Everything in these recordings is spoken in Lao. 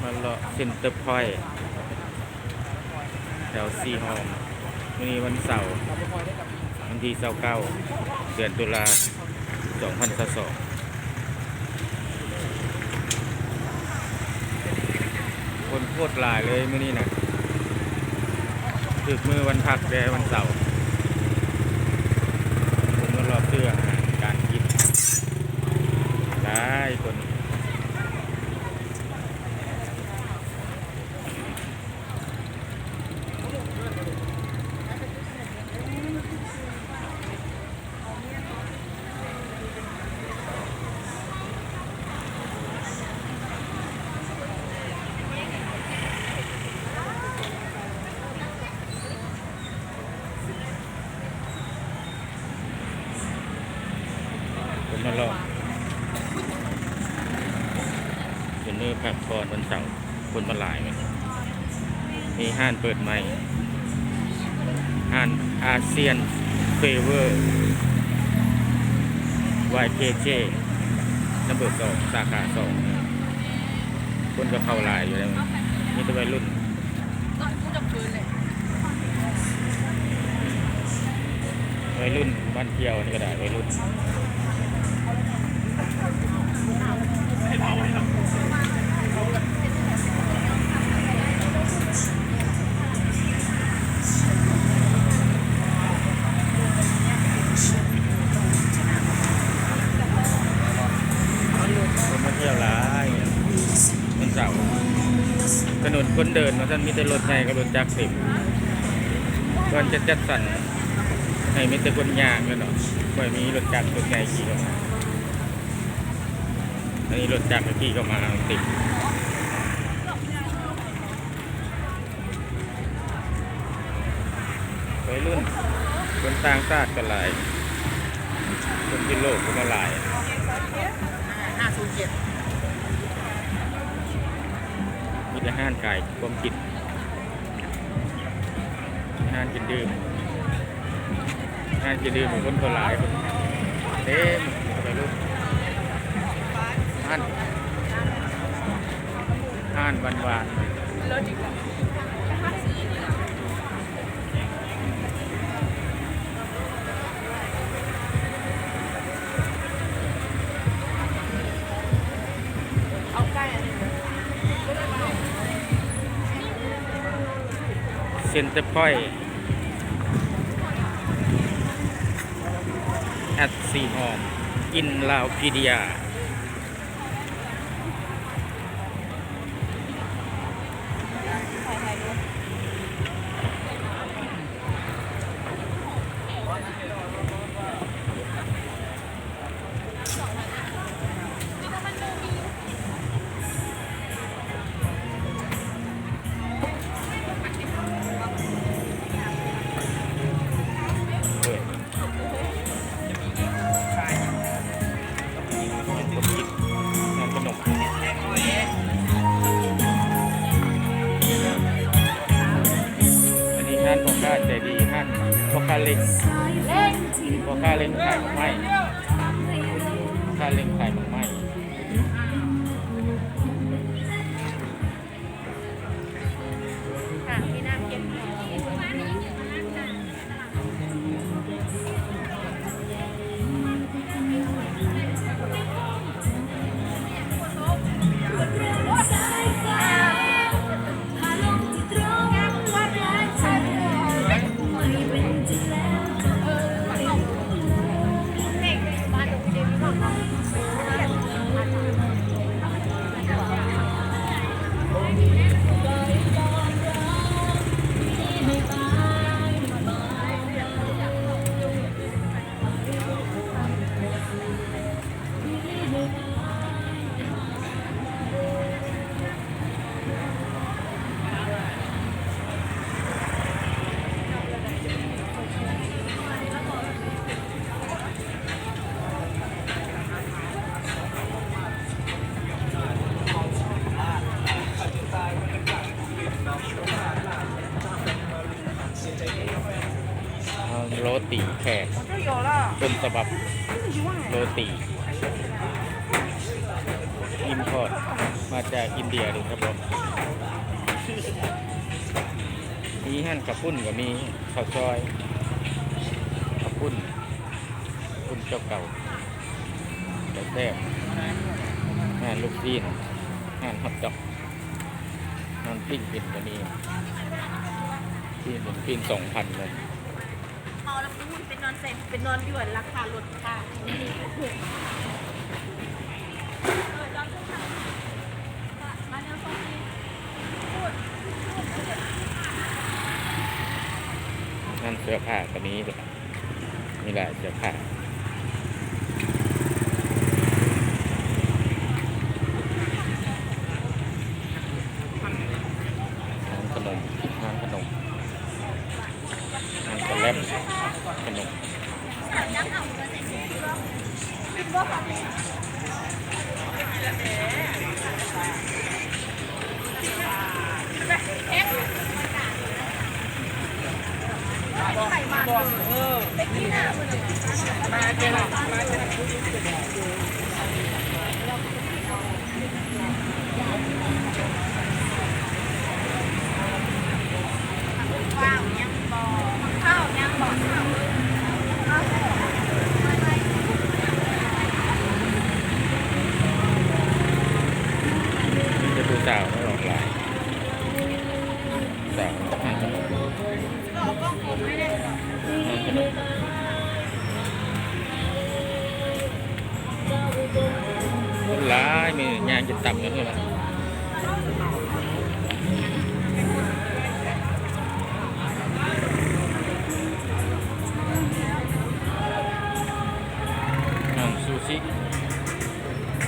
ມາເລາະເຊັນເຕີພອຍແຖວສີ່ຫ້ອມ ມື້ນີ້ວັນເສົາ ວັນທີຊາວເກົ້າ ເດືອນຕຸລາ ສອງພັນຊາວສອງ. ຄົນໂຄດຫຼາຍເລີຍມື້ນີ້ນະ ຖືກມື້ວັນພັກແດ່ ວັນເສົາ. ຄົນມາເລາະຊື້ອາຫານການກິນຫຼາຍຄົນ. ຄົນມາເລາະ ເປັນມື້ພັກຜ່ອນວັນເສົາ. ຄົນມາຫຼາຍ ມີຮ້ານເປີດໃໝ່ ຮ້ານອາຊຽນເຟເວີ ວາຍເຄເຈ ນຳເບີສອງ ສາຂາສອງ. ຄົນກໍເຂົ້າຫຼາຍຢູ່ແລ້ວ ມີແຕ່ໄວລຸ້ນ. ໄວລຸ້ນບ້ານທ່ຽວນີ້ກໍໄດ້ ໄວລຸ້ນ. ຄົນມາທ່ຽວຫຼາຍ. ວັນເສົາ ຖະໜົນຄົນເດີນວ່າຊັ້ນ ມີແຕ່ລົດໃຫຍ່ກັບລົດຈັກເຕັມ. ກ່ອນຈະຈັດສັນໃຫ້ມີແຕ່ຄົນຍ່າງແລ້ວເນາະ ຄ່ອຍມີລົດຈັກລົດໃຫຍ່ຂີ່ເຂົ້າມາ. ອັນນີ້ລົດຈັກກໍຂີ່ເຂົ້າມາເຕັມ. ໄວລຸ້ນ ຄົນຕ່າງຊາດກໍຫຼາຍ ຄົນຍຸໂຣບກໍມາຫຼາຍ. ຫ້າສູນເຈັດ ມີແຕ່ຮ້ານຂາຍຂອງກິນ ຮ້ານກິນດື່ມ ຮ້ານກິນດື່ມ ຄົນກໍຫຼາຍ ຄົນເຕັມໄປເລີຍ. ຮ້ານ ຮ້ານຫວານໆ. ເຊັນເຕີພອຍ ແອັດ ສີ່ຫ້ອມ ອິນລາວພີເດຍ. ອັນນີ້ຮ້ານພໍ່ຄ້າໃຈດີ ຮ້ານພໍ່ຄ້າເລັກ ພໍ່ຄ້າເລັກຂາຍໝາກໄມ້ ພໍ່ຄ້າເລັກຂາຍໝາກໄມ້. ໂຣຕີແຂກ ຕົ້ນສະບັບໂຣຕີ ອິມພອດ. ມາຈາກອິນເດຍເດ້ຄັບຜົມ. ມີຮ້ານເຂົ້າປຸ້ນກໍມີ ເຂົ້າຊອຍ ເຂົ້າປຸ້ນ ເຂົ້າປຸ້ນເຈົ້າເກົ່າ ແຊບໆ. ຮ້ານລູກຊີ້ນ ຮ້ານຮອດດັອກ ຮ້ານປີ້ງເປັນກໍມີ ປີ້ງເປັນ ປີ້ງສອງພັນເລີຍ. ເມົາແລ້ວ ໄປນອນໃສ່ ໄປນອນຢູ່ຫຼັງຄາລົດຄ່ະ. ຮ້ານເສື້ອຜ້າກໍມີ ມີຫຼາຍເສື້ອຜ້າ. ຮ້ານຂະໜົມ ຮ້ານຂະໜົມ ມັນກະແລັມ ຂະໜົມ. ມີແຕ່ຜູ້ສາວເນາະຫຼາຍ ສາວ ຮ້ານຂະໜົມ ຮ້ານຂະໜົມ ຄົນຫຼາຍ ມື້ນີ້ຍ່າງຈົນຕ່ຳກັນເລີຍ. ຮ້ານຊູຊິ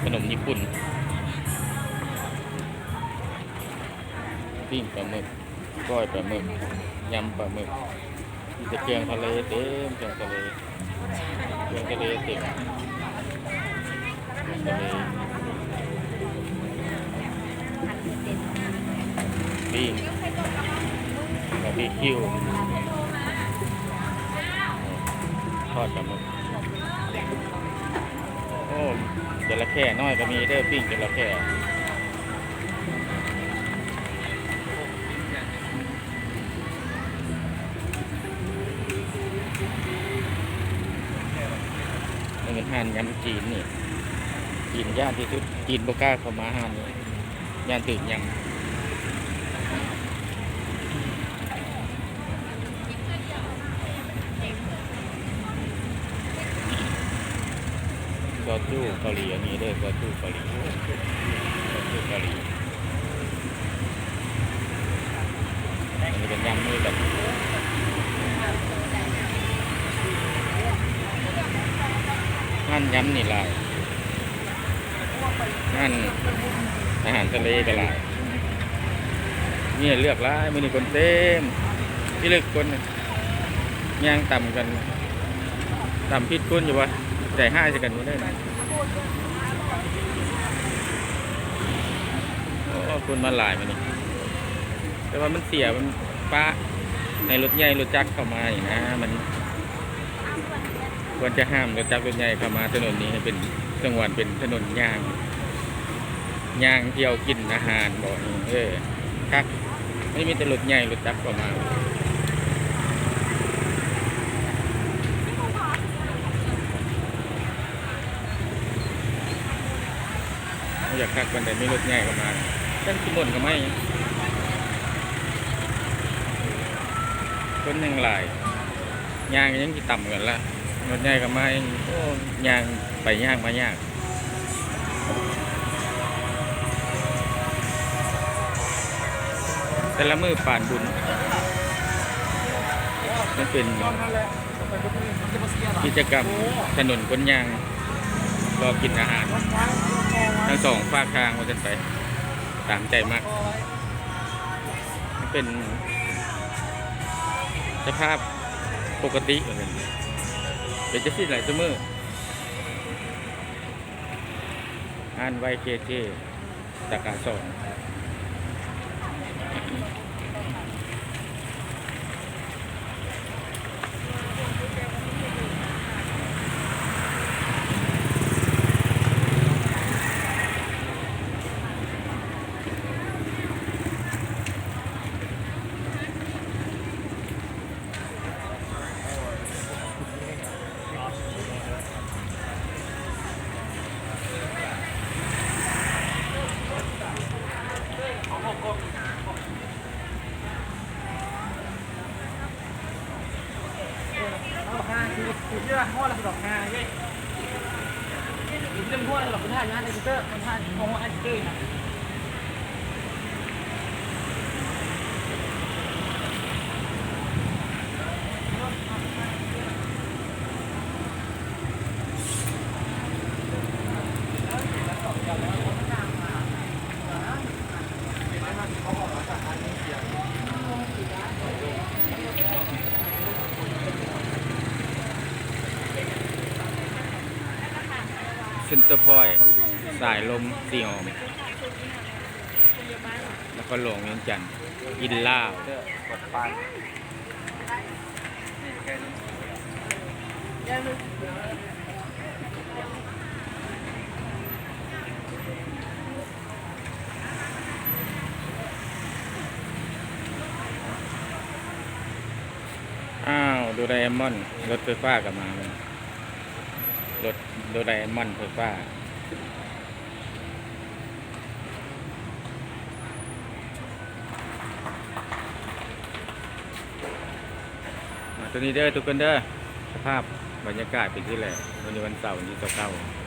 ຂະໜົມຍີ່ປຸ່ນ ປີ້ງປາໝຶກ ກ້ອຍປາໝຶກ ຍຳປາໝຶກ ມີແຕ່ເຄື່ອງທະເລເຕັມ ເຄື່ອງທະເລ ເຄື່ອງທະເລເຕັມ ເຄື່ອງທະເລ ປີ້ງ ບາບີຄິວ ທອດປາໝຶກ. ໂອ້ ຈະລະເຂົ້ນ້ອຍກໍມີເດີ ປີ້ງຈະລະເຄ່. ນີ້ເປັນຮ້ານຍຳຈີນນີ້ ຈີນຢ້ານທີ່ສຸດ ຈີນບໍ່ກ້າເຂົ້າມາຮ້ານນີ້ ຢ້ານຖືກຍຳ. ຊໍຈູ່ເກົາຫຼີກໍມີເດີ ຊໍຈູ່ເກົາຫຼີ ຊໍຈູ່ເກົາຫຼີ. ອັນນີ້ເປັນຍຳມື້ກັນ ຮ້ານຍຳນີ້ຫຼາຍ. ຮ້ານອາຫານທະເລກໍຫຼາຍ ມີໃຫ້ເລືອກຫຼາຍ. ມື້ນີ້ຄົນເຕັມ ພິລຶກຄົນ ຍ່າງຕຳກັນ ຕຳຜິດຄົນຢູ່ວະ ໃຈຮ້າຍໃສ່ກັນໝົດເລີຍ. ໂອ້ ຄົນມາຫຼາຍມື້ນີ້ ແຕ່ວ່າມັນເສຍ ມັນປະໃຫ້ລົດໃຫຍ່ລົດຈັກເຂົ້າມານີ້ນະ ມັນ ຄວນຈະຫ້າມລົດຈັກລົດໃຫຍ່ເຂົ້າມາຖະໜົນນີ້ ໃຫ້ເປັນ ສະຫງວນເປັນຖະໜົນຍ່າງ ຍ່າງທ່ຽວກິນອາຫານບໍ ເອີ ຄັກ ມັນມີແຕ່ລົດໃຫຍ່ລົດຈັກເຂົ້າມາ. ບໍ່ຢາກຄັກປານໃດ ມີລົດໃຫຍ່ເຂົ້າມາ ຈັ່ງຊິໝົດກໍໄມ້ ຄົນຍັງຫຼາຍ ຍ່າງຍັງຊິຕ່ຳກັນລະ ລົດໃຫຍ່ກໍມາ ໂອ້ ຍ່າງໄປຍາກມາຍາກ. ແຕ່ລະມື້ປານບຸນ ມັນເປັນກິດຈະກຳຖະໜົນຄົນຍ່າງ ລໍກິນອາຫານ ທັງສອງຟາກທາງວ່າຊັ້ນໄປ ຕາມໃຈມັກ. ມັນເປັນສະພາບປົກກະຕິ ເປັນຈັ່ງຊີ້ຫຼາຍຊຸມື້. ຮ້ານໄວເຄເຈ ສາຂາສອງ. ເຊັນເຕີພອຍ ສາຍລົມສີຫອມ ນະຄອນຫຼວງວຽງຈັນ ກິນລາວ. ອ້າວ ໂດຣາເອມອນ ລົດໄຟຟ້າກໍມາ ລົດໂດຣາເອມອນໄຟຟ້າ. ມາຕົວນີ້ເດີທຸກຄົນເດີ ສະພາບບັນຍາກາດເປັນຊີ້ແຫຼະ ມື້ນີ້ວັນເສົາ ວັນທີຊາວເກົ້າ